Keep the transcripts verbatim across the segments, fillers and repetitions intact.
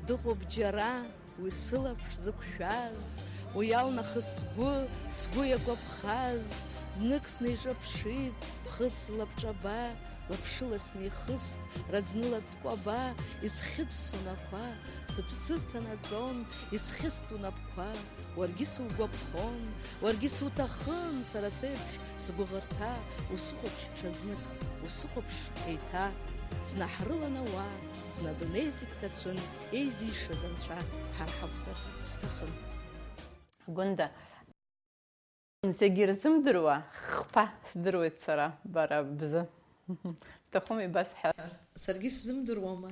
Дыҟоуп џьара уи сылаԥш зықәшәаз, уи иалнахыс сгәы, сгәы иагәаԥхаз, знык снеиҿаԥшит, ԥхыӡ лабҿаба, лаԥшыла снеихыст, раӡнылатә кәаба, исхьыӡсон ақәа, сыԥсы ҭанаҵон, исхьыст унапқәа, уаргьы сугәаԥхон, уаргьы суҭахын, сара сеиԥш, сгәыӷырҭа, усыхәаԥш ҽазнык, усыхәаԥш еиҭа. Зны ҳрылан ауаа, зны адунеи зегь ҭацәын, еизишаз анцәа ҳара ҳакәзар сҭахын. Гәында. Зегьы ирзымдыруа хԥа сдыруеит сара, бара бзы. Бҭахума ибасҳәар? Саргьы сзымдыруама?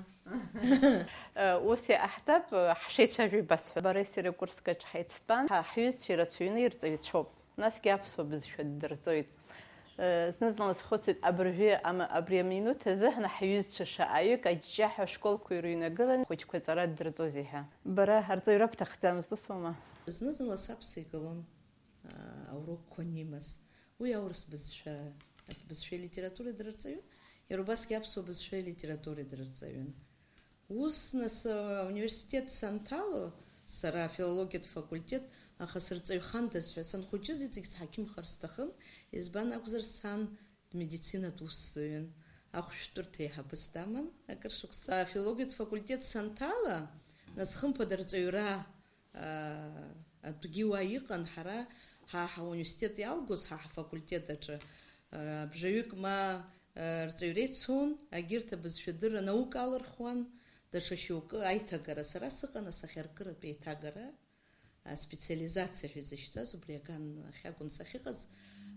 Ус иҟаҳҵап, ҳшеицәажәо ибасҳәап. Бареи сареи Курскаҿ ҳаицтәан, ҳа-, ҳҩызцәа ирацәаҩны ирҵаҩцәоуп. Насгьы аԥсуа бызшәа ддырҵоит. Зны-зынла схәыцуеит, абыржәы ам-, абри аминуҭ азы ҳна ҳҩызцәа шаҟаҩык аҷҷаҳәа ашколқәа ирыҩнагылан, ахәыҷқәа аҵара ддырҵозеи ҳәа. Бара арҵаҩра бҭахӡамызт, усоума? Зны-зынла саб сигалон, аа, аурокқәа анимаз. Уи аурыс бызшәа, бызшәеи литературеи дырҵаҩын, иара убасгьы аԥсуа бызшәеи литературеи дырҵаҩын. Ус, нас, ауниверситет санҭало, сара афилологиатә факультет, аха сырҵаҩхандаз ҳәа санхәыҷыз иҵегь сҳақьымхар сҭахын, избан акәзар, сан дмедицинатә усзуҩын, ахәшәтәырҭа еиҳабыс даман акыр шықәса. Афилологиатә факультет санҭала, нас, хымԥада, рҵаҩра аа, атәгьы уа иҟан, ҳара, ҳа, ҳа университет иалгоз, ҳа, ҳфакультет аҿы, аа, бжаҩык ма, аа, рҵаҩра ицон, агьырҭ абызшәадырра наука алырхуан, даҽа шьоукы аиҭагара. Сара сыҟан асахьаркыратә еиҭагара, аа, специализациа ҳәа изышьҭаз, убри аган ахь акәын сахьыҟаз,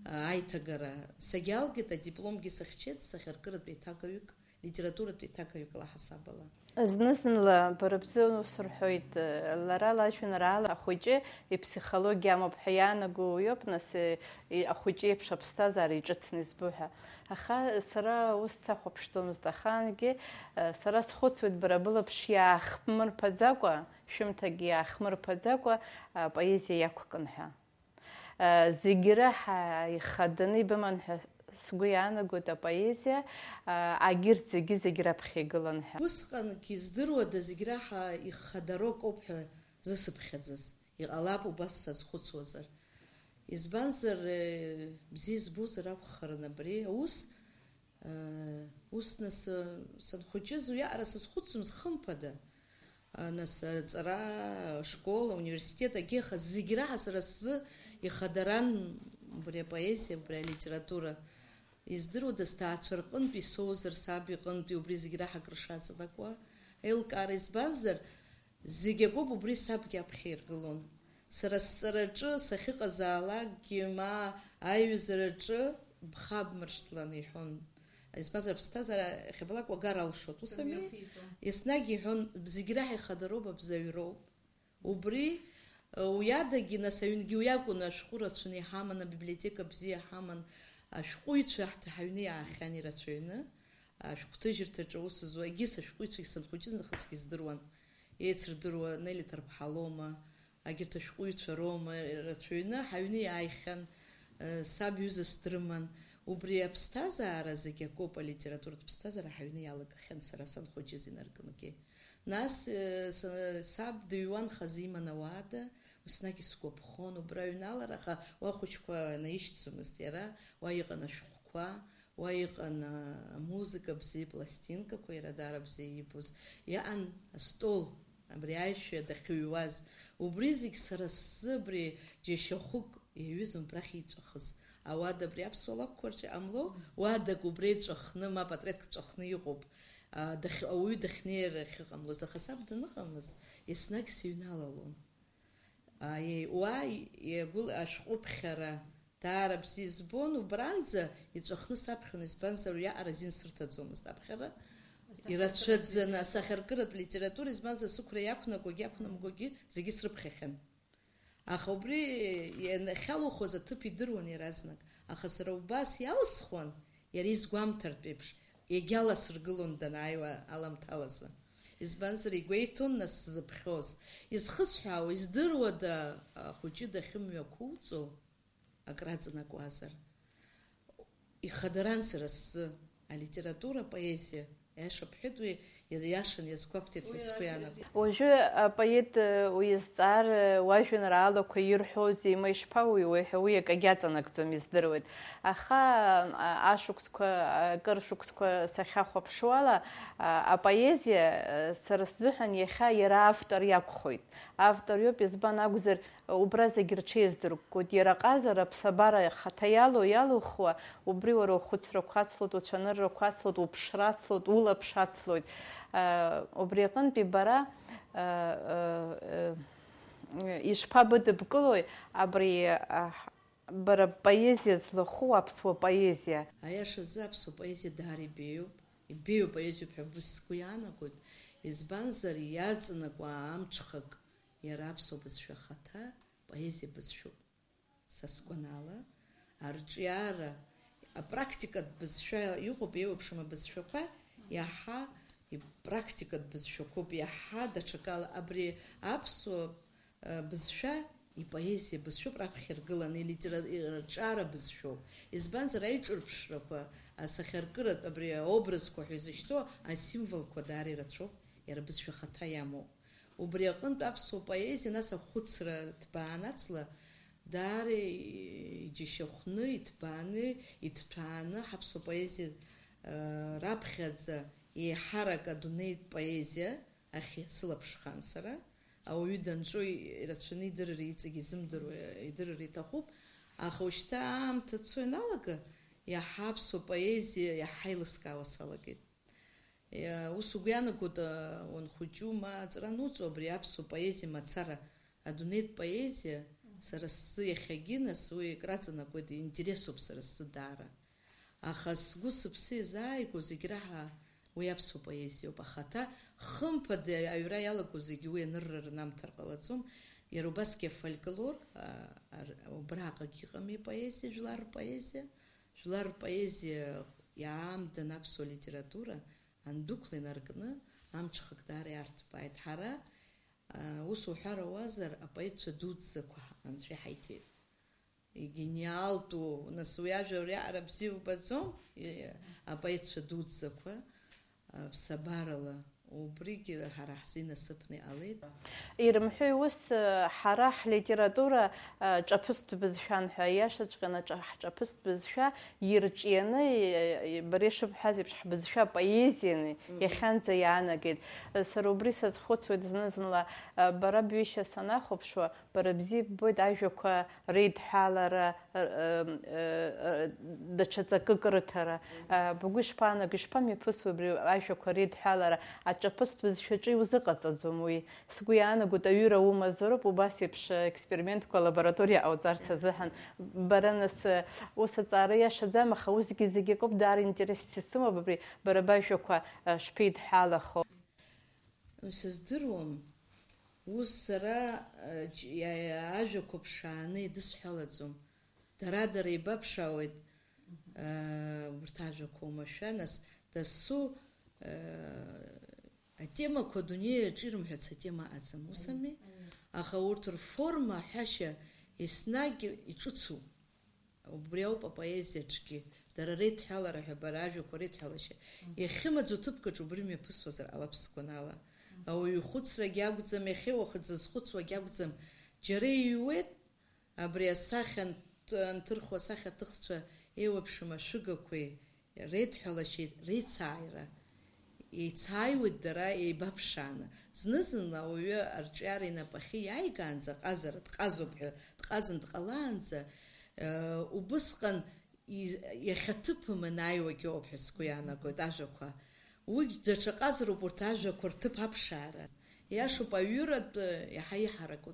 аа, аиҭагара. Сагьалгеит, адипломгьы сыхьчеит, сахьаркыратә еиҭагаҩык. Литературатә еиҭагаҩык ала ҳасаб ала. Зны-зынла бара бзы ус рҳәоит, лара лажәеинраала ахәыҷы иԥсихологиа амоуп ҳәа иаанаго уиоуп, нас, и-, ахәыҷы иеиԥш аԥсҭазаара иҿыцны избо ҳәа. Аха сара ус сахәаԥшӡомызт ахаангьы, сара схәыцуеит, бара былаԥш иаахмырԥаӡакәа, шәымҭакгьы иаахмырԥаӡакәа, апоезиа иақәкын ҳәа. Зегь раҳа ихаданы ибыман ҳәа сгәы иаанагоит апоезиа, агьырҭ зегьы, зегь раԥхьа игылан ҳәа. Усҟангьы здыруада зегь раҳа ихадароу акоуп ҳәа зысыԥхьаӡаз? Иҟалап убас сазхәыцуазар. Избанзар, бзиа избозар акәхарын абри аус, ус нас, санхәыҷыз уиаҟара сазхәыцӡомызт, хымԥада. Нас аҵара, ашкол, ауниверситет, агьи, аха зегь раҳа сара сзы ихадаран убри апоезиа, убри алитература. Издыруада, сҭаацәа рҟынтәи соузар, саб иҟынтәи, убри зегь раҳа акры шаҵанакуа аилкаара, избанзар, зегь акоуп, убри сабгьы аԥхьа иргылон. Сара сҵараҿы сахьыҟазаалакгьы, ма аиҩызараҿы бхабмыршҭлан иҳәон. Избанзар, аԥсҭазаара иахьабалак уагар алшоит, ус ами? Еснагь иҳәон, зегь раҳа ихадароуп, абзаҩроуп. Убри, уи адагьы, нас, аҩнгьы уи акәын, ашәҟәы рацәаны иҳаман, абиблиотека бзиа ҳаман, ашәҟәыҩҩцәа ҳҭ-, ҳаҩны иаахьан ирацәаҩны, ашәҟәҭыжьырҭаҿы аус зуа, егьыс ашәҟәыҩҩцәагь санхәыҷыз нахысгьы здыруан, еицырдыруа Нели Ҭарԥҳа лоума, агьырҭ ашәҟәыҩҩцәа роума, рацәаҩны ҳаҩны иааихьан, саб ҩызас дрыман. Убри аԥсҭазаара зегь акоуп, алитературатә ԥсҭазаара ҳаҩны иалагахьан сара санхәыҷыз инаркынгьы. Нас, са-, саб дыҩуан хазы иман ауада, еснагь исгәаԥхон убра аҩналара, аха уа ахәыҷқәа наишьҭӡомызт иара, уа иҟан ашәҟәқәа, уа иҟан, а, амузыка бзиа, пластинкақәа, иара даара бзиа иибоз. Иаан астол, абри аишәа дахьыҩуаз. Убри зегь сара сзы абри џьашьахәык иаҩызан убрахь иҵәахыз. Ауада абри аԥсуа лакәқәа рҿы иҟамло, уадак убра иҵәахны, ма патреҭк ҵәахны иҟоуп. А, дахь-, ауаҩы дахьнеир ахьыҟамлоз, аха саб даныҟамыз, еснагь сыҩналалон. Аиеи, уа иагәыл-, ашәҟәыԥхьара даара бзиа избон, убранӡа иҵәахны саԥхьон, избанзар, уиаҟара азин сырҭаӡомызт аԥхьара. Асахьаркыратә ирацәаӡаны, литература. Асахьаркыратә литература, избанзар, сықәра иақәнагогьы, иақәнамгогьы зегьы срыԥхьахьан. Аха убри ианахьалухоз аҭыԥ идыруан иаразнак, аха сара убас иалысхуан, иара изгәамҭартә еиԥш, иагьаласыргылон данааиуа аламҭалазы. Избанзар, игәеиҭон нас сзыԥхьоз. Изхысҳәаауа, издыруада ахәыҷы дахьымҩақәуҵо акраҵанакуазар? Ихадаран сара сзы алитература, апоезиа, аиаша бҳәеит, уи Иашан иазгәаԥҭеит ҳәа сгәы иаанагоит. Уажәы апоет, э, уи азҵаара, уажәеинраалақәа ирҳәозеи, ма ишԥауҩуеи ҳәа уи акагьы аҵанакӡом, издыруеит. Аха, а, ашықәсқәа, акыр шықәсқәа сахьахәаԥшуала, а, апоезиа, э, сара сзыҳәан иахьа иара автор иакәхоит. Автор иоуп, избан акәзар, убра зегь рҽеиздыркәкәоит. Иара аҟазара аԥсабара ахаҭа иалоу, иалухуа, убри уара ухәыцрақәа ацлоит, уцәаныррақәа ацлоит, уԥшра ацлоит, улаԥш ацлоит. Э, убри аҟынтәи бара, э, э, э, ишԥабыдыбкылои абри, э, бара бпоезиа злахәу аԥсуа поезиа? Аиашазы, аԥсуа поезиа даара ибеиоуп. Ибеиоу поезиоуп ҳәа быс-, сгәы иаанагоит, избанзар, иаҵанакуа амҽхак иара аԥсуа бызшәа ахаҭа, поезиа бызшәоуп. Са сгәанала, арҿиара, апрактикатә бызшәа иҟоуп, еиуеиԥшым абызшәақәа, иаҳа ипрактикатә бызшәақәоуп, иаҳа даҽакала абри аԥсуа, э, бызшәа ипоезиа бызшәоуп раԥхьа иргыланы, илитера-, ирҿиара бызшәоуп. Избанзар, аиҿырԥшрақәа, асахьаркыратә абри аобразқәа ҳәа изышьҭоу асимволқәа даара ирацәоуп, иара бызшәа ахаҭа иамоуп. Убри аҟынтә аԥсуа поезиа, нас ахәыцра ҭбаан аҵла, даара иџьашьахәны, иҭбааны, иҭҭәааны ҳаԥсуа поезиа, э, раԥхьаӡа еиҳарак адунеитә поезиа ахь сылаԥш хан сара. Ауаҩы данҵәо ирацәаны идырыр, иҵегь изымдыруа идырыр иҭахуп, аха ушьҭа аамҭа цо ианалага, иаҳа аԥсуа поезиа иаҳа еилыскаауа салагеит. Иа-, ус угәы иаанагоит, а, уанхәыҷу ма аҵара ануҵо, абри аԥсуа поезиа мацара, адунеитә поезиа, сара сзы иахьагьы, нас, уи акраҵанакуеит, интересуп сара сзы даара. Аха сгәы-сыԥсы иазааигәоу зегь раҳа уи аԥсуа поезиоуп. Ахаҭа, хымԥада, аҩра иалаго зегьы уи анырра рнамҭар ҟалаӡом. Иара убасгьы афольклор, а, ар-, убраҟагь иҟами апоезиа, жәлар рпоезиа. Жәлар рпоезиа иаамдан аԥсуа литература андәықәла инаркны амҽхак даара иарҭбааит. Ҳара, а, ус уҳәар ауазар, апоетцәа дуӡӡақәа ҳа-, анцәа иҳаиҭеит. Игениалтәу, нас, уи ажәа уриаҟара бзиа убаӡом, и-, апоетцәа дуӡӡақәа, а, ԥсабарала. Убригьы ҳара ҳзы инасыԥны иҟалеит. Ирымҳәеи ус, ҳара ҳлитература, ҿаԥыцтә бызшәан ҳәа? Иашаҵәҟьаны, ҿа-, ҳҿаԥыцтә бызшәа ирҿианы, бара ишыбҳәаз еиԥш, ҳбызшәа поезианы иахьанӡа иаанагеит. Сара убри сазхәыцуеит зны-зынла, бара бҩышьа санахәаԥшуа, бара бзиа ббоит ажәақәа реидҳәалара, даҽа ҵакык рыҭара. Бгәы ишԥаанаго, ишԥамҩаԥысуеи абри ажәақәа реидҳәалара? Аҿаԥыцтә бызшәаҿы иузыҟаҵаӡом уи. Сгәы иаанагоит, аҩыра умазароуп, убас еиԥш, э, експериментқәа алабораториа ҟауҵарц азыҳәан. Бара, нас, э, ус аҵаара иашаӡам, аха усгьы зегь акоуп, даара интересс исымоуп абри, бара бажәақәа, э, шԥеидҳәалахо. Сыздыруам. Ус сара, э, џь-, иа-, иа-, ажәақәа ԥшааны идысҳәалаӡом. Дара-дара еибаԥшаауеит, э, урҭ ажәақәа оумашәа, нас, дасу, э, атемақәа адунеи аҿы ирымҳәац атема аӡам, ус ами? Аха урҭ рформа аҳәашьа еснагь иҿыцу. Убри ауп апоезиаҿгьы, дара реидҳәалара ҳәа, бара, ажәақәа реидҳәалашьа. Иахьымаӡоу ҭыԥкаҿ убри мҩаԥысуазар ҟалап сгәанала. Ауаҩы ихәыцрагьы акәӡам, иахьеиуахаз зызхәыцуагьы акәӡам, џьара иҩуеит, абри асахьа анҭ-, анҭырхуа асахьаҭыхцәа еиуеиԥшым ашәыгақәеи реидҳәалашьеи реицааира. Еицааиуеит дара еибаԥшааны. Зны-зынла ауаҩы арҿиара инапахьы иааигаанӡа, ҟазара дҟазоуп ҳәа дҟазан дҟалаанӡа, э, убысҟан и-, иахьа ҭыԥым анааиуагьы ыҟоуп ҳәа сгәы иаанагоит ажәақәа. Уигь даҽа ҟазароуп урҭ ажәақәа рҭыԥ аԥшаара. Иашоуп, аҩыратә, э, иаҳа иҳараку,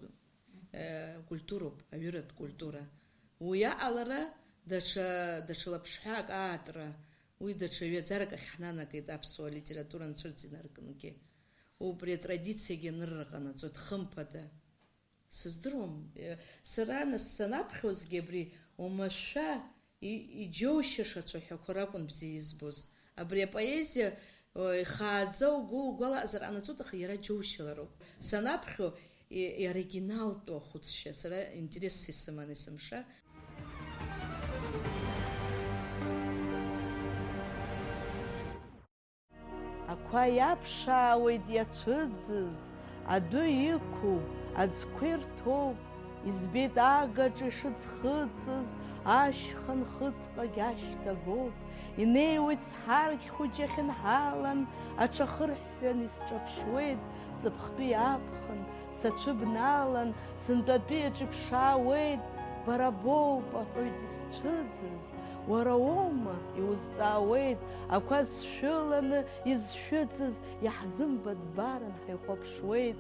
э, культуроуп, аҩыратә культура. Уи аҟалара, даҽа, даҽа лаԥшҳәаак аартра, уи даҽа ҩаӡарак ахь ҳнанагеит аԥсуа литература анцәырҵ инаркынгьы. Убри атрадициагьы анырра ҟанаҵоит, хымԥада. Сыздыруам, э, сара, нас, санаԥхьозгьы абри оумашәа и-, иџьоушьаша ацәаҳәақәа ракәын бзиа избоз. Абри апоезиа, э, ихааӡа угәы угәалаҟазар ҟанаҵоит, аха иара џьоушьалароуп. Санаԥхьо, и-, иоригиналтәу ахәыцшьа сара интересс исыман есымша. Ақәа Қәа иаԥшаауеит иацәыӡыз, адәы иқәуп, аӡқәа ирҭоуп, избеит агаҿа ишыӡхыҵыз, ашьха нхыҵҟагь ашьҭагоуп. Инеиуеит сҳаргь хәыҷ иахьынҳалан, аҽахырҳәҳәан исҿаԥшуеит, ҵыԥхтәи аԥхын, сацәыбналан, сынтәатәи аҿы иԥшаауеит, бара боуп, аҳәоит, исцәыӡыз, уара уоума, иузҵаауеит, ақәа зшәыланы изшәыҵыз, иаҳзымбатәбаран ҳаихәаԥшуеит.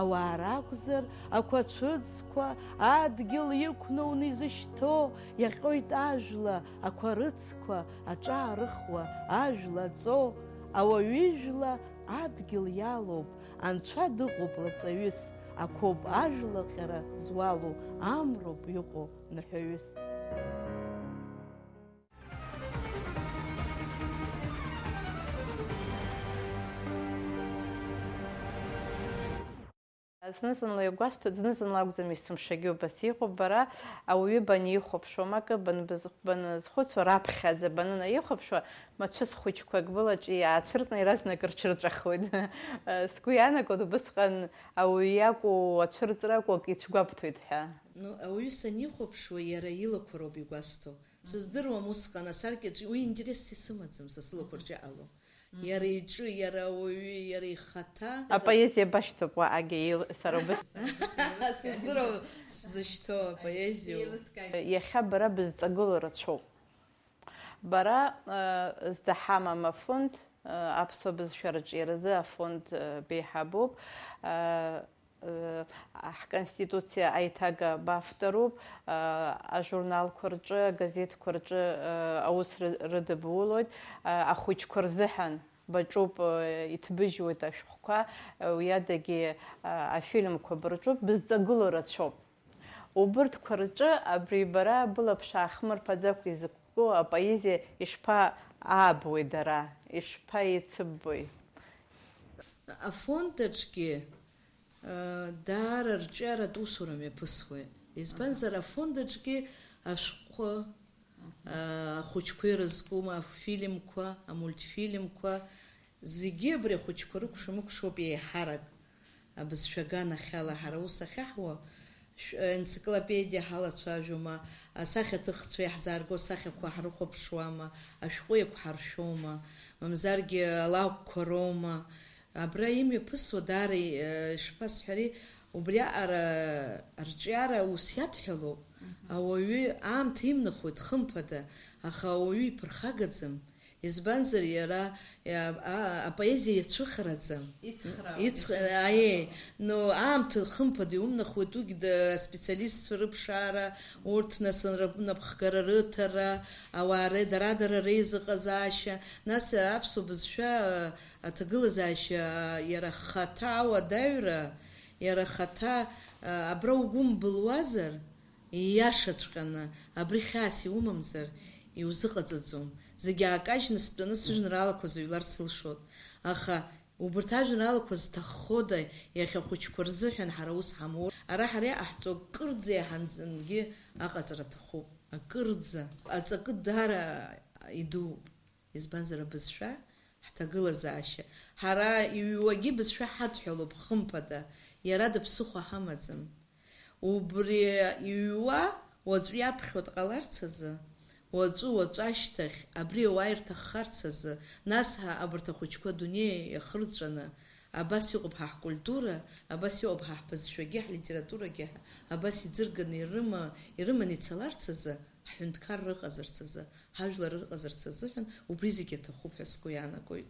Ауаа ракәзар, ақәацәыӡқәа адгьыл иқәноуны изышьҭоу, иаҟьоит ажәла, ақәа рыцқәа аҿаарыхуа, ажәла аҵо, ауаҩы ижәла адгьыл иалоуп, анцәа дыҟоуп лаҵаҩыс, ақәоуп ажәлаҟьара зуалу, амроуп иҟоу ныҳәаҩыс. Зны-зынла игәасҭоит, зны-зынла акәӡам, есымшагьы убас иҟоуп. Бара ауаҩы банихәаԥшуам, акы банбыз-, баназхәыцуа, раԥхьаӡа банынаихәаԥшуа, мацәыс хәыҷқәак былаҿы иаацәырҵны иаразнак рҽырҵәахуеит. Сгәы иаанагоит, убысҟан ауаҩы иакәу, ацәырҵра акәу акы ицәгәабҭоит ҳәа. Ну, ауаҩы санихәаԥшуа, иара илақәа роуп игәасҭо. Сыздыруам усҟан асаркьаҿ уи интересс исымаӡам, са сылақәа рҿы иҟало. Иара иҿы, иара ауаҩы, иара ихаҭа. Апоезиа башьҭоуп уаагьы, ил-, сара убас. Сыздыруам сзышьҭоу апоезиоу. Иахьа бара бызҵагылоу рацәоуп. Бара, э, зда ҳамам афонд, э, аԥсуа бызшәа арҿиаразы афонд, э, беиҳабуп. Э, Ҳконституциа аиҭага бавторуп, ажурналқәа рҿы, агазеҭқәа рҿы аус ры-, рыдыбулоит, ахәыҷқәа рзыҳәан баҿуп, иҭбыжьуеит ашәҟәқәа, уи адагьы афильмқәа бырҿуп, бызҵагылоу рацәоуп. Убырҭқәа рҿы абри бара былаԥш аахмырԥаӡакәа изықәку апоезиа ишԥаабуеи дара, ишԥаицыббуеи? Афонд аҿгьы Даара арҿиаратә усура мҩаԥысуеит. Избанзар, афонд аҿгьы ашәҟәқәа, ахәыҷқәа ирызку, афильмқәа, амультфильмқәа, зегьы абри ахәыҷқәа рыкәша-мыкәшоуп еиҳарак. Абызшәа аганахьала ҳара аус ахьаҳуа, шә-, енциклопедиа ҳалацәажәома, асахьаҭыхцәа иаҳзаарго асахьақәа ҳрыхәаԥшуама, ашәҟәы еиқәҳаршәома, мамзаргьы алакәқәа роума, Абра имҩаԥысуа даара, э, ишԥасҳәари, убри аҟара арҿиара ус иадҳәалоуп, ауаҩы аамҭа имнахуеит, хымԥада, аха ауаҩы иԥырхагаӡам. Избанзар, иара, э, а, апоезиа иацәыхараӡам. Ицхраа. Ицх-, аиеи, но аамҭа хымԥада иумнахуеит, уигь да-, аспециалистцәа рыԥшаара, урҭ нас нрап-, напхгара рыҭара, ауаа ре-, дара-дара реизыҟазаашьа, нас аԥсуа бызшәа, э, Аҭагылазаашьа иара хаҭа ауадаҩра, иара хаҭа, а, абра угәы мбылуазар, ииашаҵәҟьаны, абри хьаас иумамзар, иузыҟаҵаӡом. Зегь аакажьны стәаны сыжәеинраалақәа зыҩлар сылшоит. Аха убарҭ ажәеинраалақәа зҭаххода, иахьа ахәыҷқәа рзыҳәан ҳара ус ҳамоур? Ара ҳара иҟаҳҵо акырӡа иаҳанӡангьы аҟаҵара аҭахуп. Акырӡа. Аҵакы даара идууп. Избанзар, абызшәа, ҳҭагылазаашьа. Ҳара иҩуагьы бызшәа ҳадҳәалоуп, хымԥада, иара дыԥсыхәа ҳамаӡам. Убри иҩуа уаҵәы иаԥхьо дҟаларц азы, уаҵәы, уаҵәы ашьҭахь абри ауаа ирҭаххарц азы, нас ҳа абарҭ ахәыҷқәа адунеи иахырҵәаны, абас иҟоуп ҳа ҳкультура, абас иҟоуп ҳа ҳбызшәагьы, ҳлитературагьы, абас иӡырганы ирыма-, ирыманы ицаларц азы, ҳҳәынҭқарра ыҟазарц азы, ҳажәлар ыҟазарц азыҳәан убри зегьы аҭахуп ҳәа сгәы иаанагоит.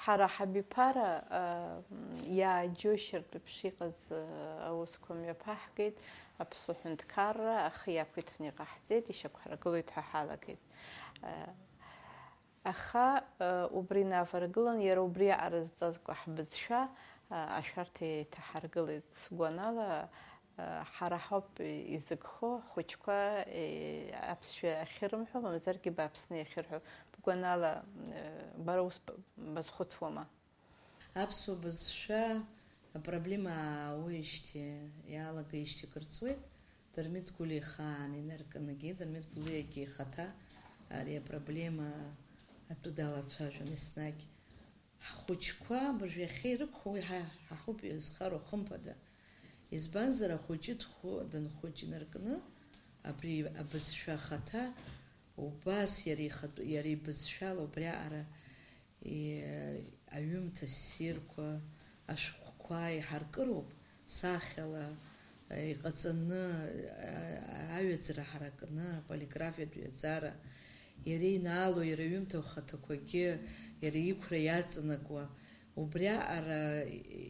Ҳара ҳабиԥара, а, иааџьоушьартә еиԥш иҟаз, а, аусқәа мҩаԥаҳгеит, аԥсуа ҳәынҭқарра ахы иақәиҭны иҟаҳҵеит, ишьақәҳаргылоит ҳәа ҳалагеит. А, аха, а, убри инаваргылан, иара убри аҟара зҵазкуа ҳбызшәа, а, ашәарҭа еиҭаҳаргылеит. Сгәанала, Ҳара ҳауп изыгхо, ҳхәыҷқәа, е, аԥсшәа ахьырымҳәо, мамзаргьы бааԥсны иахьырҳәо, бгәанала, е, бара ус б-, базхәыцуама? Аԥсуа бызшәа апроблема аауеижьҭеи, иалагеижьҭеи акыр ҵуеит, Дырмит Гәлиа ихаан инаркынгьы, Дырмит Гәлиагьы ихаҭа ари апроблема атәы далацәажәон еснагь. Ҳхәыҷқәа абыржә иахьа ирықәхо уи ҳа, ҳа ҳауп изхароу, хымԥада. Избанзар, ахәыҷы дхәы-, дынхәыҷ инаркны, абри абызшәа ахаҭа убас иара ихатә, иара ибызшәала убриаҟара и-, аҩымҭа ссирқәа, ашәҟәқәа иҳаркыроуп, сахьала, иҟаҵаны, аҩаӡара ҳаракны, аполиграфиатә ҩаӡара, иара инаало, иара иҩымҭа ахаҭақәагьы, иара иқәра иаҵанакуа, убриаҟара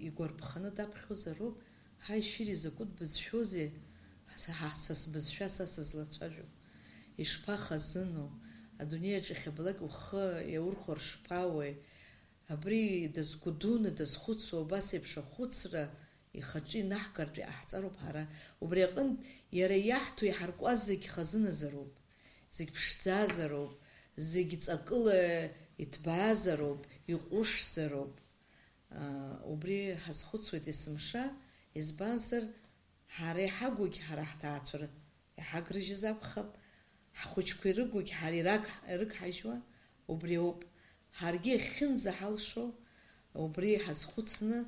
игәарԥханы даԥхьозароуп, ҳаи, шьыри, закәытә бызшәоузеи, са, ҳа, са сбызшәа са сызлацәажәо. Ишԥахазыноу, адунеи аҿы иахьабалак ухы иаурхәар шԥауеи? Абри дазгәыдуны дазхәыцуа убас еиԥш ахәыцра ихаҿы инаҳгартә иҟаҳҵароуп ҳара. Убри аҟынтә, иара иаҳҭо иҳаркуаз зегь хазыназароуп, зегь ԥшӡазароуп, зегь ҵакыла иҭбаазароуп, иҟәышзароуп. Аа, убри ҳазхәыцуеит есымша, избанзар, ҳара иҳагугь ҳара ҳҭаацәа р-, иҳагрыжьыз акәхап, ҳхәыҷқәа ирыгугь ҳара ираг-, ирыгҳажьуа убри ауп. Ҳаргьы иахьынӡаҳалшо убри ҳазхәыцны,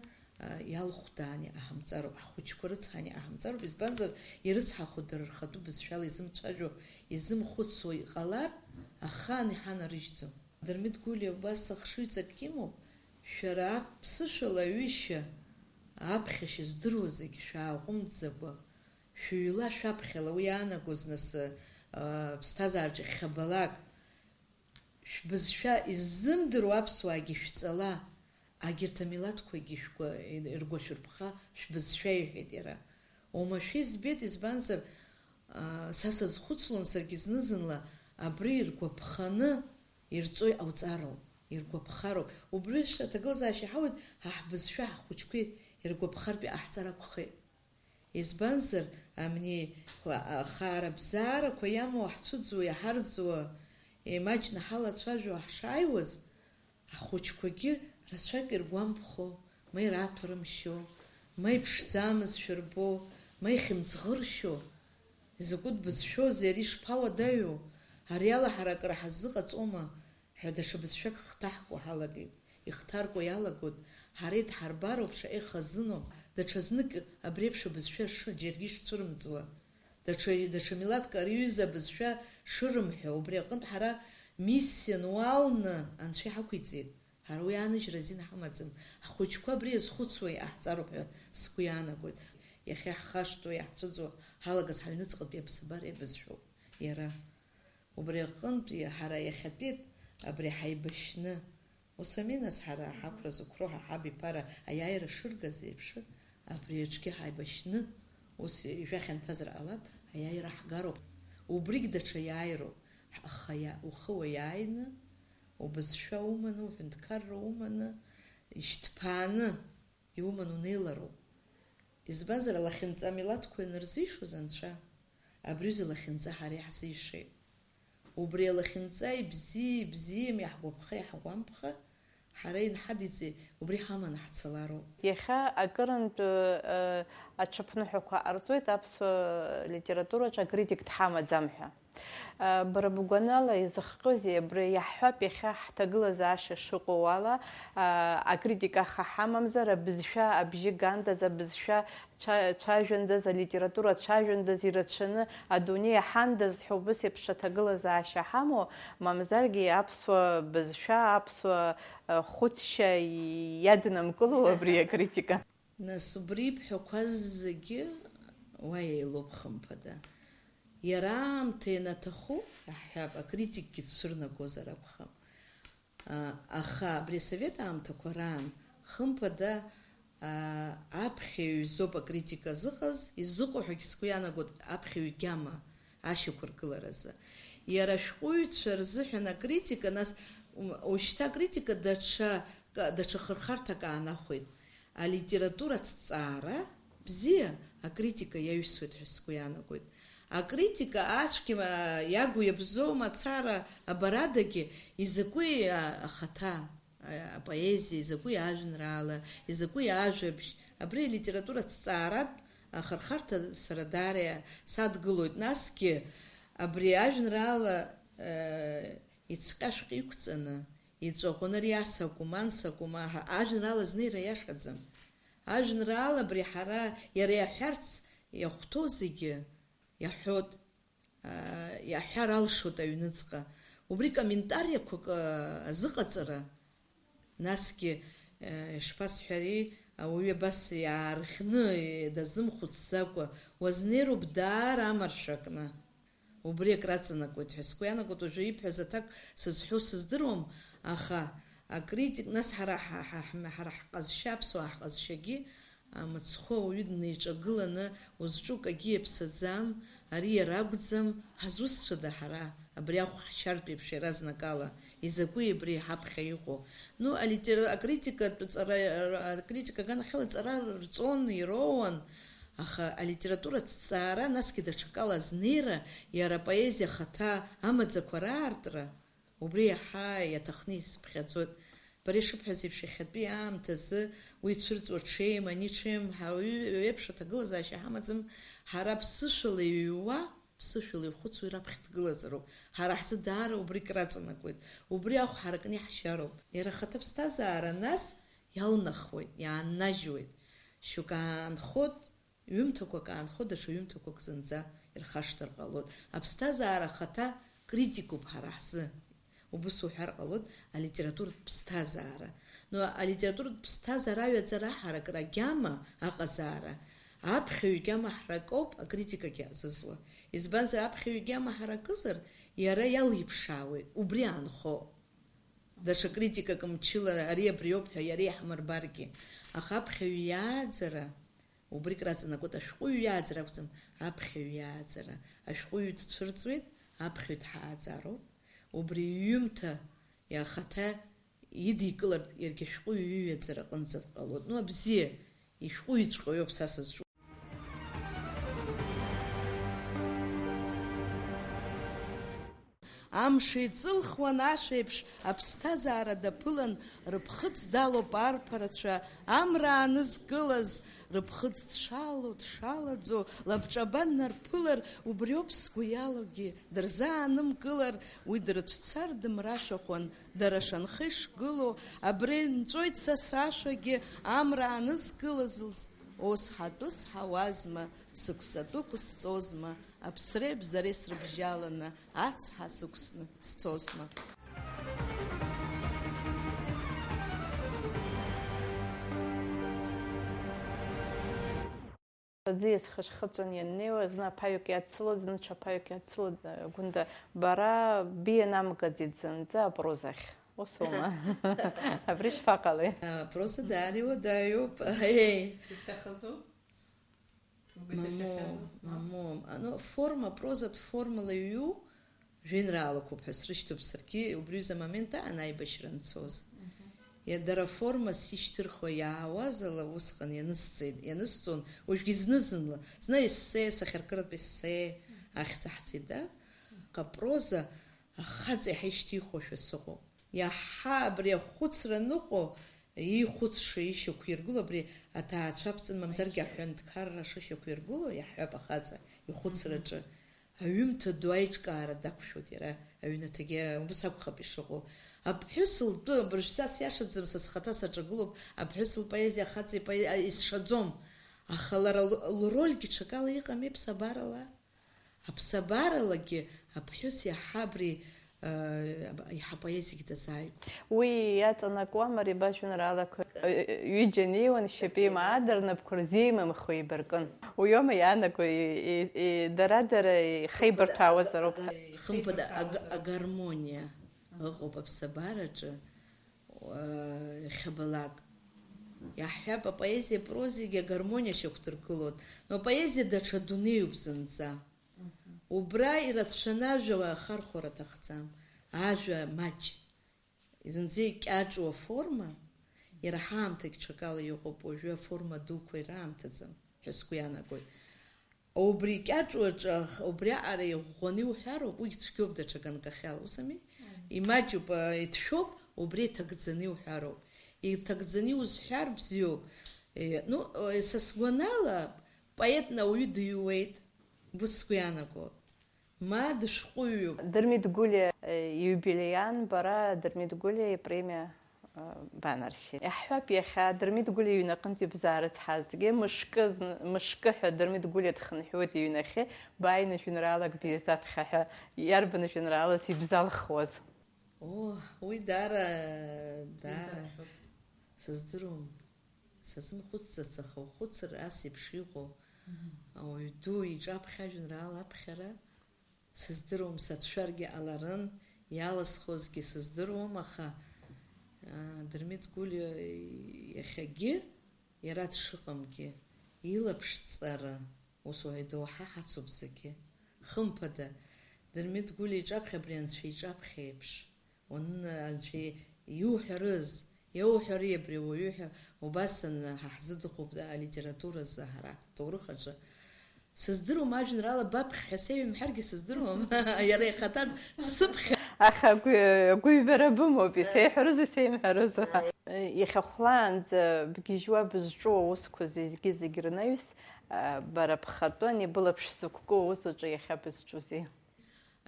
а, иалхәдааны иҟаҳамҵароуп, ҳхәыҷқәа рыцҳаны иҟаҳамҵароуп, избанзар, ирыцҳахо дара рхатәы бызшәала изымцәажәо, изымхәыцуа иҟалар, ахаан иҳанарыжьӡом. Дырмит Гәлиа убас ахшыҩҵак имоуп, шәара аԥсышәала аҩышьа, аԥхьашьа здыруа зегь шәааҟәымҵӡакәа, шәыҩла шәаԥхьала, уи иаанагоз нас, а, ԥсҭазаараҿы хьабалак, шәбызшәа иззымдыруа аԥсуаагьы шәҵала, агьырҭ амилаҭқәагьы шәгәа-, иргәашәырԥха шәбызшәа, иҳәеит иара. Оумашәа избеит, избанзар, а, са сазхәыцлон саргьы зны-зынла абри иргәаԥханы ирҵо иҟауҵароуп, иргәаԥхароуп. Убри аҭагылазаашьа ҳауеит, ҳа ҳбызшәа ҳхәыҷқәеи иргәаԥхартә иҟаҳҵар акәхеит. Избанзар, амни, ахаара-бзаарақәа иамоу ҳцәыӡуа, иҳарӡуа, еимаҷны ҳалацәажәо ҳшааиуаз, ахәыҷқәагьы рацәак иргәамԥхо, ма ираҭәарымшьо, ма иԥшӡамызшәа рбо, ма ихьымӡӷыршьо, изакәытә бызшәоузеи ари, шԥауадаҩу, ариала ҳара акыр ҳаззыҟаҵома? Ҳәа даҽа бызшәак хҭаҳкуа ҳалагеит. Ихҭаркуа иалагоит, ҳара идҳарбароуп шаҟа ихазыноу, даҽазнык абри еиԥш абызшәа шы-, џьаргьы ишцәырымҵуа, даҽа, даҽа милаҭк ари ҩыза абызшәа шырымҳәо, убри аҟынтә ҳара миссиа нуалны Анцәа иҳақәиҵеит. Ҳара уи ааныжьра азин ҳамаӡам. Ҳхәыҷқәа абри иазхәыцуа иҟаҳҵароуп ҳәа сгәы иаанагоит. Иахьа иаҳхашҭуа, иаҳцәыӡуа ҳалагаз ҳаҩныҵҟатәи аԥсабара иабызшәоуп иара. Убри аҟынтәи ҳара иахьатәи абри ҳаибашьны, ус ами нас, ҳара ҳақәра зықәроу ҳа ҳабиԥара аиааира шыргаз еиԥш, абри аҿгьы ҳаибашьны, ус ижәа хьанҭазар ҟалап, аиааира ҳгароуп. Убригь даҽа иааироуп, аха иа-, ухы уиааины, убызшәа уманы, уҳәынҭқарра уманы, ишьҭԥааны, иуман унеилароуп. Избанзар, алахьынҵа амилаҭқәа ианырзишоз Анцәа, абри аҩыза алахьынҵа ҳара иаҳзишеит. Убри алахьынҵа ибзиеи ибзиами иаҳгәаԥха, иаҳгәамԥха, ҳара инҳадиҵеи, убри ҳаманы ҳцалароуп. Иахьа акырынтә, э, аҽыԥныҳәақәа ҟарҵоит аԥсуа литератураҿы акритик дҳамаӡам ҳәа. Бара бгәанала изыхҟьозеи абри? Иаҳҳәап, иахьа ҳҭагылазаашьа шыҟоу ала, акритика аха ҳамамзар, абызшәа абжьы гандаз, абызшәа цәа-, цәажәандаз, алитература цәажәандаз, ирацәаны адунеи аҳандаз ҳәа убыс еиԥш аҭагылазаашьа ҳамоу, мамзаргьы аԥсуа бызшәа, аԥсуа, а, хәыцшьа иаднамкыло абри акритика. Нас убри ибҳәақәаз зегьы уа еилоуп, хымԥада. Иара аамҭа ианаҭаху, иаҳҳәап, акритикгьы дцәырнагозар акәхап. А, аха абри асовет аамҭақәа раан, хымԥада, а, аԥхьаҩ изоуп акритика зыҟаз, изыҟоу ҳәагьы сгәы иаанагоит аԥхьаҩ гьама ашьақәыргыларазы. Иара ашәҟәыҩҩцәа рзыҳәан акритика, нас, м, ушьҭа акритика даҽа, ка-, даҽа хырхарҭак аанахәеит. Алитература аҭҵаара бзиа, акритика иаҩсуеит ҳәа сгәы иаанагоит. Акритика ацәгьа, а, иагу иабзоу мацара абарадагьы изакәи, а, ахаҭа, а, апоезиа, изакәи ажәеинраала, изакәи ажәабжь, абри алитература аҭҵааратә ахырхарҭа сара даара садгылоит. Насгьы абри ажәеинраала, а, ицҟьашәҟьа иқәҵаны, Иҵәаӷәаны ари ас акәым, анс акәым, аҳа, ажәеинраала азнеира иашаӡам. Ажәеинраала абри ҳара иара иаҳәарц иахәҭоу зегьы иаҳәоит, аа, иаҳҳәар алшоит аҩныҵҟа. Убри комментариақәак, аа, азыҟаҵара, насгьы, аа, ишԥасҳәари, ауаҩы абас иаарӷьны, дазымхәыцӡакәа, уазнеироуп даара амаршәа кны. Убри акраҵанакуеит ҳәа сгәы иаанагоит, уажәы ибҳәаз аҭак сызҳәо сыздыруам, аха акритик, нас ҳара ҳа, ҳа, ҳа, ҳара ҳҟазшьа, аԥсуаа ҳҟазшьагьы, а, мыцхәы ауаҩы днеиҿагыланы, узҿу акгьы иаԥсаӡам, ари иара акәӡам, ҳазусҭцәада ҳара, абри ахә ҳшьартә еиԥш иаразнакала, изакәи абри ҳаԥхьа иҟоу? Ну, алитера-, акритикатә ҵара, акритика аганахьала ҵара рҵон, ироуан, Аха алитературатә ҭҵаара, насгьы даҽакала азнеира, иара апоезиа ахаҭа амаӡақәа раартра, убри иаҳа иаҭахны исыԥхьаӡоит. Бара ишыбҳәаз еиԥш, иахьатәи аамҭазы уи цәырҵуа ҽеим, ани ҽеим, ҳа уаҩы еиԥш аҭагылазаашьа ҳамаӡам, ҳара ԥсышәала иҩуа, ԥсышәала ихәыцуа ираԥхьа дгылазароуп. Ҳара ҳзы даара убри краҵанакуеит. Убри ахә ҳаракны иаҳшьароуп. Иара ахаҭа ԥсҭазаара нас иалнахуеит, иааннажьуеит. Шьоук аанхоит, Ҩымҭақәак аанхо, даҽа ҩымҭақәак зынӡа ирхашҭыр ҟалоит. Аԥсҭазаара ахаҭа критикуп ҳара ҳзы. Убыс уҳәар ҟалоит алитературатә ԥсҭазаара. Но алитературатә ԥсҭазаара аҩаӡара аҳаракыра агьама аҟазаара, аԥхьаҩ гьама ҳаракоуп акритикагьы азызуа. Избанзар, аԥхьаҩ гьама ҳаракызар, иара иалиԥшаауеит, убри аанхо. Даҽа критикак мчыла ари абриоуп ҳәа иара иаҳмырбаргьы. Аха аԥхьаҩ иааӡара Убригь раҵанакуеит ашәҟәыҩҩы иааӡара акәӡам, аԥхьаҩ иааӡара. Ашәҟәыҩҩы дцәырҵуеит, аԥхьаҩ дҳааӡароуп. Убри иҩымҭа ахаҭа идикылартә иаргьы ашәҟәыҩҩы иҩаӡара аҟынӡа дҟалоит. Ну, абзиа, ишәҟәыҩҩыҵәҟьоу иоуп са сызҿу. Амш еиҵылхуан ашәеиԥш, аԥсҭазаара даԥылан, рыԥхыӡ далоуп арԥарацәа, амра аанызкылаз, рыԥхыӡ дшалоу, дшалаӡо, лабҿаба днарԥылар, убриоуп сгәы иалоугьы, дырзаанымкылар, уи дрыцәцар дымрашәахәан, дара шанхеи шгылоу, абри нҵәоит са сашәагьы, амра аанызкылаз лз, ос ҳатәы сҳауазма, сықәҵатәы қәысҵозма, аԥсреи абзареи срыбжьаланы, ацҳа сықәсны сцозма. Аӡиас хышхыҵәан ианнеиуа, зны аԥаҩык иадсылоит, зны ҽа ԥаҩык иадсылоит, Гәында, бара бианамгаӡеит зынӡа апрозахь. Усоума? Абри шԥаҟалеи? Апроза даара иуадаҩуп. Еи! Ибҭахызу? Бгәы Мамоу, иҭашәахьазу? Мамоу. А, ну, форма, прозатә формала иҩу жәеинраалақәоуп ҳәа срышьҭоуп саргьы, убри ҩыза амомент аан аибашьра анцоз. Мгм. Иа-, дара формас ишьҭырхуа иаауаз ала усҟан ианысҵеит, ианысҵон, уажәгьы зны-зынла, зны ессе, сахьаркыратә ессе ахьӡ аҳҵеит, да? Аха проза ахаҵа иаҳа ишьҭихуашәа сыҟоуп. Иаҳа абри ахәыцра аныҟоу, иихәыцша ишьақәиргыло, абри аҭаацәа аԥҵан, мамзаргьы аҳәынҭқарра шышьақәиргыло иаҳҳәап ахаҵа ихәыцраҿы. Аҩымҭа ду аиҿкаара дақәшәоит иара, аҩнаҭагьы убыс акәхап ишыҟоу. Аԥҳәыс лтәы, абыржә са сиашаӡам, са схаҭа саҿагылоуп, аԥҳәыс лпоезиа ахаҵа ипое-, исшаӡом. Аха лара л-, лрольгьы ҽакала иҟами ԥсабарала? Аԥсабаралагьы аԥҳәыс иаҳа абри, э, иаҳа апоезиагьы дазааигәоуп. Уи иаҵанакуама ари абажәеинраалақәа, э, ҩыџьа неиуан, шьапеимаа дара рнапқәа рзеимымхо еибаркын? Уиоума иаанаго, и-, и-, и-, дара-дара ихеибарҭәаауазароуп. Хымԥада, аг-, агармониа ыҟоуп аԥсабараҿы. Иахьабалак. Иаҳҳәап, апоезиа, апрозагьы агармониа шьақәдыргылоит, но апоезиа даҽа дунеиуп зынӡа. Мгм. Убра ирацәаны ажәа ахархәара аҭахӡам, ажәа маҷ. Зынӡа икьаҿу аформа, иара ҳаамҭагь ҽакала иҟоуп, уажәы аформа дуқәа ираамҭаӡам ҳәа сгәы иаанагоит. Убри икьаҿу аҿы, аха, убри аҟара иӷәӷәаны иуҳәароуп, уигь цәгьоуп даҽа ганкахьала, ус ами? Мм. Имаҷуп, а, иҭшәоуп, убри иҭагӡаны иуҳәароуп. Иҭагӡаны иузҳәар бзиоуп. Е, ну, е, са сгәанала, поетны ауаҩы дыҩуеит, убыс сгәы иаанагоит. Ма дышәҟәыҩҩуп. Дырмит Гәлиа, э, иубилеиан бара Дырмит Гәлиа ипремиа, э, банаршьеит. Иаҳҳәап, иахьа Дырмит Гәлиа иҩнаҟынтә ибзаа рыцҳазҭгьы, мышкы зны, мышкы ҳәа Дырмит Гәлиа дхынҳәуеит иҩнахьы, бааины жәеинраалак бизаԥхьа ҳәа. Иарбан жәеинраалаз ибзалхуаз? Оо, уи даара, даара. Сыздыруам. Сазымхәыцӡац, аха ухәыцыр, ас еиԥш иҟоу ауаҩ ду иҿаԥхьа ажәеинраала аԥхьара, сыздыруам, сацәшәаргьы ҟаларын, иалысхуазгьы сыздыруам, аха, аа, Дырмит Гәлиа иахьагьы, иара дшыҟамгьы, илаԥш ҵара, ус уҳәа идоуҳа ҳацуп зегьы. Хымԥада, Дырмит Гәлиа иҿаԥхьа абри Анцәа иҿаԥхьа еиԥш. Уанны Анцәа иуҳәарыз, иауҳәари абри ауаҩы ҳәа убас ан-, ҳа ҳзы дыҟоуп алитературазы, ҳара ҳҭоурых аҿы. Сыздыруам ажәеинраала баԥхьа ҳәа сеиҩымҳаргьы сыздыруам, иара ихаҭа дсыԥхьа. Аха агәы-, агәыҩбара бымоуп, исеиҳәарызу исеимҳәарызу ҳәа. Иахьа хәлаанӡа бгьежьуа бызҿу аусқәа зегьы-зегь рнаҩс, бара бхатәы ани былаԥш зықәку аус аҿы иахьа бызҿузеи?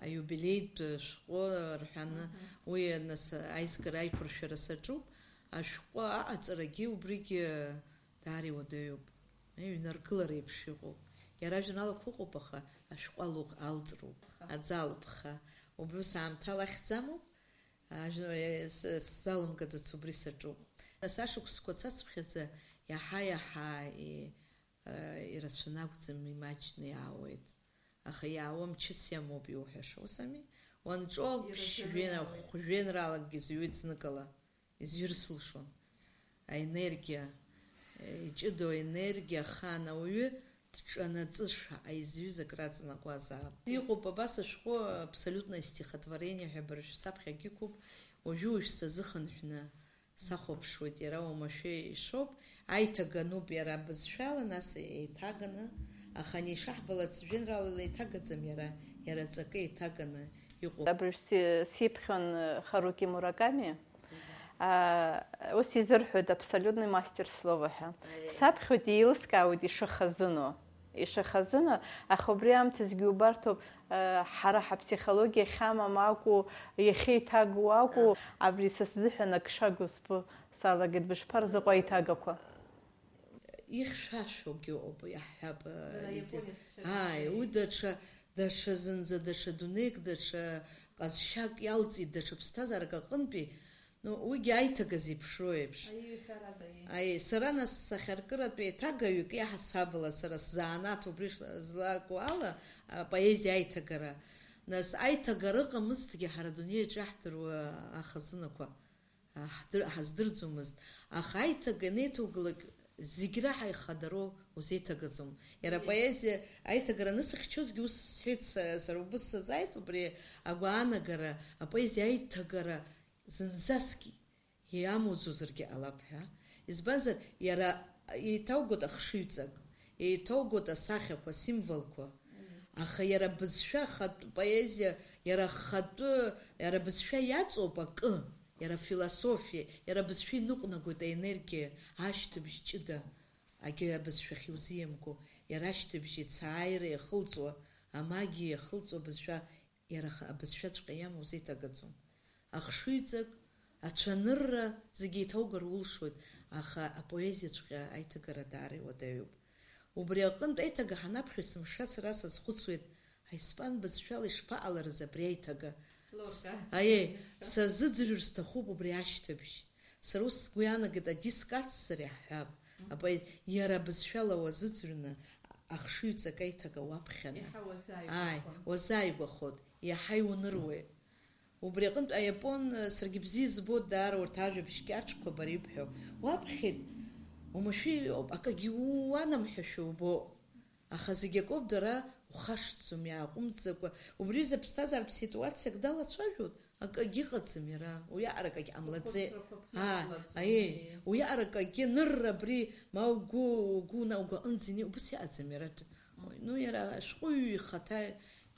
Аиубилеитә шәҟәы рҳәаны, уи нас аизгара аиқәыршәара саҿуп, ашәҟәы аҟаҵарагьы убригьы даара иуадаҩуп. Ҩнаргылара еиԥш иҟоуп. Иара ажәеинраалақәа ыҟоуп, аха ашәҟәы алоук алҵроуп, аӡа алԥха. Убри ус аамҭала ахьӡ амоуп, ажә-, с-, сзалымгаӡац, убри саҿуп. Нас ашықәсқәа цацыԥхьаӡа иаҳа-иаҳа и-, ирацәаны акәӡам, имаҷны иаауеит. Аха иаауа мчыс иамоуп иуҳәаша, ус ами? Уанҿоу ԥшь жәен-, хә-, жәеинраалакгьы зҩуеит зныкала, изҩыр сылшон. Аенергиа, иҷыдоу аенергиа ахаан ауаҩы дҿанаҵы шаҟа изҩыз акраҵанакуазаап. Иҟоуп абас ашәҟәы абсолютное стихотворение ҳәа бара шәсаԥхьагь иқәуп, уажәы-уажә сазыхынҳәны. Сахәаԥшуеит, иара уамашәа ишоуп, аиҭагануп иара бызшәала, нас еиҭаганы, аха ани ишаҳбалац жәеинраалала еиҭагаӡам иара, иара аҵакы еиҭаганы иҟоуп. Абыржә си-, сиԥхьон Харуки Мураками. Аа, ус изырҳәоит абсолютный мастер слова ҳәа. Аиеи. Саԥхьоит, еилыскаауеит ишахазыну. Ишахазыну, аха убри аамҭазгьы убарҭоуп, э, ҳара ҳаԥсихологиа ахьамам акәу, иахьеиҭагоу акәу, абри са сзыҳәан ак шагу збо салагеит, бышԥарзыҟоу аиҭагақәа? Ихьшәашәогьы ыҟоуп, иаҳҳәап, э, Дара иди-, иапонеццәа ааи, рацәаҩ. Уи даҽа, даҽа зынӡа, даҽа дунеик, даҽа ҟазшьак иалҵит, даҽа ԥсҭазаарак аҟынтәи, Ну, уигьы аиҭага зеиԥшроу еиԥш. Аиҩҳәарада, еи. Аиеи, сара нас сахьаркыратә еиҭагаҩык, иаҳасабала сара сзанааҭ убри ш-, злаку ала, апоезиа аиҭагара. Нас аиҭагара ыҟамызҭгьы ҳара адунеи аҿы иаҳдыруа ахазынақәа, а, ҳдыр-, ҳаздырӡомызт. Аха аиҭага анеиҭоугалак зегь раҳа ихадароу узеиҭагаӡом. Иара Еи. Апоезиа аиҭагара анысыхьчозгьы ус сҳәеит са, сара убыс сазааит убри агәаанагара, апоезиа аиҭагара зынӡаскгьы иамуӡозаргьы ҟалап ҳәа. Избанзар, иара еиҭаугоит ахшыҩҵак, еиҭаугоит асахьақәа, асимволқәа. Аха иара абызшәа ахатә поезиа, иара ахатәы, иара абызшәа иаҵоуп акы, иара афилософиа, иара абызшәа иныҟәнагоит аенергиа, ашьҭыбжь ҷыда. Агьаҩ абызшәахь иузиамго, иара ашьҭыбжь ицааира иахылҵуа, амагиа иахылҵуа абызшәа Иара аха-, абызшәаҵәҟьа иамоу узеиҭагаӡом. Ахшыҩҵак, ацәанырра зегьы еиҭаугар улшоит, аха апоезиаҵәҟьа аиҭагара даара иуадаҩуп. Убри аҟынтә аиҭага ҳанаԥхьо есымша сара сазхәыцуеит, аиспан бызшәала ишԥаҟаларыз абри аиҭага? Лорка. С-, аиеи, сазыӡырҩыр сҭахуп убри ашьҭыбжь. Сара ус сгәы иаанагеит, адиск ацзар иаҳҳәап, апоет, иара абызшәала уазыӡырҩны, ахшыҩҵак аиҭага уаԥхьаны. Иаҳа уазааигәахон. Ааи, уазааигәахоит, иаҳа иуныруеит. Убри аҟынтә аиапон, саргьы бзиа избоит даара урҭ ажәабжь кьаҿқәа бара ибҳәо. Уаԥхьеит, уамашәа иоуп, акагьы уанамҳәашәа убоит. Аха зегь акоуп, дара ухашҭӡом, иааҟәымҵӡакәа. Убри аҩыза аԥсҭазааратә ситуациак далацәажәоит, акагьы ыҟаӡам иара, уиаҟара акагь ҟамлаӡеит. Хәыцрақәа Аа, ԥхьаҟалаӡом, аиеи, ии. Уиаҟара акагьы нырра абри, ма угәы, угәы на-, угәаҟынӡа ине-, убыс иҟаӡам иара. Т-, Мм. Ну, иара ашәҟәыҩҩы ихаҭа,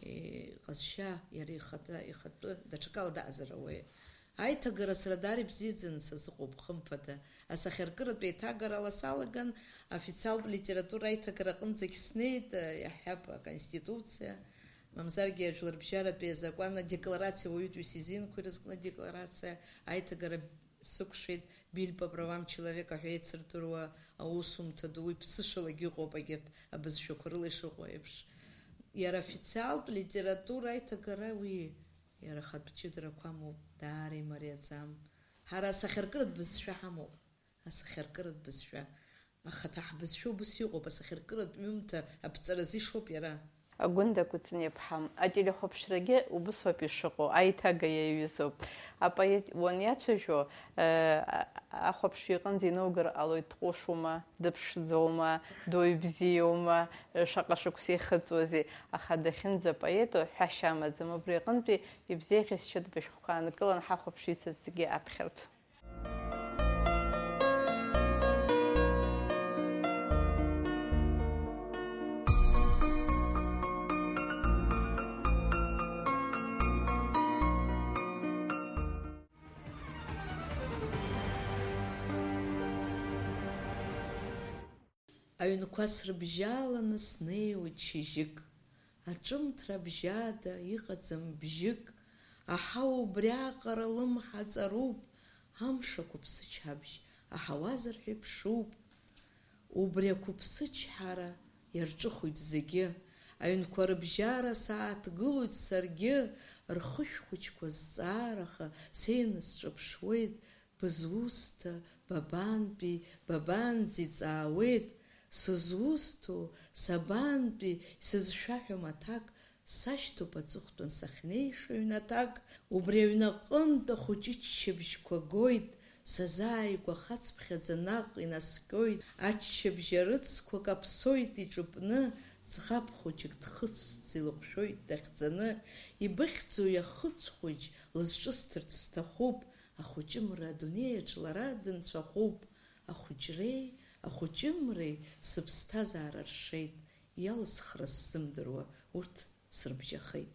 э, иҟазшьа, иара ихаҭа, ихатәы даҽакала даҟазар ауеит. Аиҭагара сара даара ибзиаӡаны сазыҟоуп, хымԥада. Асахьаркыратә еиҭагарала салаган, официалтә литература аиҭагара аҟынӡагь снеит, иаҳҳәап, аконституциа, Мамзаргьы ажәларбжьаратәи азакәан адекларациа уаҩытәыҩса изинқәа ирызкны адекларациа аиҭагара сықәшәеит, Биль по правам человека ҳәа еицырдыруа аусумҭа ду, уи ԥсышәалагьы ыҟоуп, егьырҭ абызшәақәа рыла ишыҟоу еиԥш. Иара официалтә литература аиҭагара уи иара ахатә ҷыдарақәа амоуп, даара имариаӡам. Ҳара асахьаркыратә бызшәа ҳамоуп, асахьаркыратә бызшәа. Ахаҭа ҳбызшәа убыс иҟоуп, асахьаркыратә ҩымҭа аԥҵаразы ишоуп иара. Агәында Кәыҵниаԥҳа, ателехәаԥшрагьы убыс ауп ишыҟоу, аиҭага иаҩызоуп. Апоет уаниацәажәо, э, а-, ахәаԥшҩы иҟынӡа инаугар ҟалоит, дҟәышума, дыԥшӡоума, дуаҩ бзиоума, шаҟа шықәса ихыҵуазеи, аха дахьынӡапоету ҳәашьа амаӡам, убри аҟынтәи ибзеиӷьасшьоит бышәҟәқәа аанкылан ҳахәаԥшҩы ицазҭгьы аԥхьартә. Аҩнқәа срыбжьаланы снеиуеит шьыжьык. Аҿымҭра абжьада иҟаӡам бжьык, аҳауа убриаҟара лымҳа ҵаруп, амш ақәыԥсычҳабжь аҳауазар ҳәа иԥшуп. Убри ақәыԥсычҳара иарҿыхоит зегьы, аҩнқәа рыбжьара сааҭгылоит саргьы, рхышә хәыҷқәа зҵаараха сеины сҿаԥшуеит, бызусҭа, бабантәи, бабанӡа иҵаауеит, сызусҭоу, сабантәи, исызшәаҳәом аҭак, сашьҭоуп аҵыхәтәан сахьнеиша ҩнаҭак, убри аҩнаҟынтә ахәыҷы ччабжьқәа гоит, сазааигәахацыԥхьаӡа наҟ инаскьоит, аччабжь арыцқәа каԥсоит иҿыпны, ӡӷаб хәыҷык дхыцәӡа илыҟәшәоит дахьӡаны, ибыхьӡу иахыцә хәыҷ лызҿысҭырц сҭахуп, ахәыҷымра адунеиаҿ лара дынцәахәуп, ахәыҷреи ахәыҷымреи сыԥсҭазаара ршеит, иалсхра сзымдыруа урҭ срыбжьахеит.